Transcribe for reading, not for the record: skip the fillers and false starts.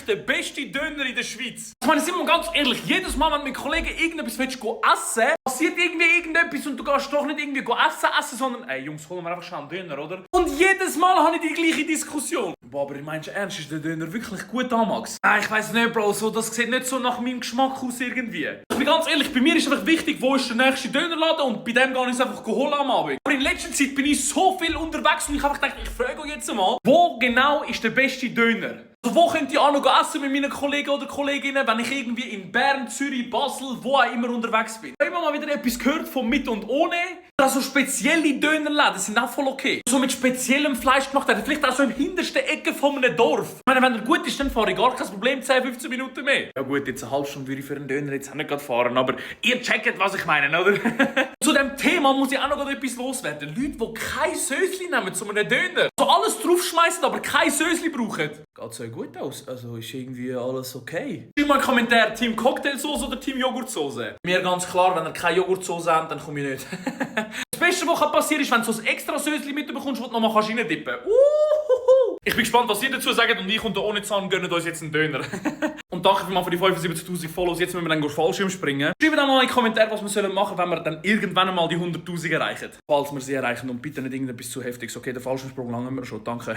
der beste Döner in der Schweiz. Ich meine, sind wir ganz ehrlich, jedes Mal, wenn du mit Kollegen irgendetwas willst, essen, passiert irgendwie irgendetwas und du gehst doch nicht irgendwie essen, sondern ey Jungs, holen wir einfach schnell einen Döner, oder? Und jedes Mal habe ich die gleiche Diskussion. Boah, aber meinst du ernst, ist der Döner wirklich gut, Max? Nein, ich weiss nicht, Bro, so, das sieht nicht so nach meinem Geschmack aus irgendwie. Ich bin ganz ehrlich, bei mir ist einfach wichtig, wo ist der nächste Dönerladen und bei dem gehe ich es einfach holen am Abend. Aber in letzter Zeit bin ich so viel unterwegs und ich habe gedacht, ich frage euch jetzt mal, wo genau ist der beste Döner? Also wo könnt ihr auch noch essen mit meinen Kollegen oder Kolleginnen, wenn ich irgendwie in Bern, Zürich, Basel, wo auch immer unterwegs bin? Ich habe immer mal wieder etwas gehört von mit und ohne. Also spezielle Dönerläden sind auch voll okay. So mit speziellem Fleisch gemacht werden. Vielleicht auch so im hintersten Ecke von einem Dorf. Ich meine, wenn er gut ist, dann fahre ich gar kein Problem 10, 15 Minuten mehr. Ja gut, jetzt eine halbe Stunde würde ich für einen Döner jetzt auch nicht gerade fahren, aber ihr checkt, was ich meine, oder? Zu dem Thema muss ich auch noch etwas loswerden. Leute, die kein Sösli nehmen zu einem Döner. So alles draufschmeißen, aber kein Sösli brauchen. Geht so gut aus. Also ist irgendwie alles okay. Schreibt mal einen Kommentar, Team Cocktailsoße oder Team Joghurtsoße? Mir ganz klar, wenn ihr keine Joghurtsoße habt, dann komme ich nicht. Das Beste, was passieren kann, ist, wenn du so ein extra Sösli mitbekommst, das du nochmal reindippen kannst. Ich bin gespannt, was ihr dazu sagt und ich und der Onizan gönnen uns jetzt einen Döner. Und danke für die 75'000 Follows. Jetzt müssen wir dann Fallschirm springen. Schreibt dann mal in die Kommentare, was wir machen sollen, wenn wir dann irgendwann mal die 100'000 erreichen. Falls wir sie erreichen und bitte nicht irgendetwas zu heftiges. Okay, den Fallschirmsprung langen wir schon. Danke.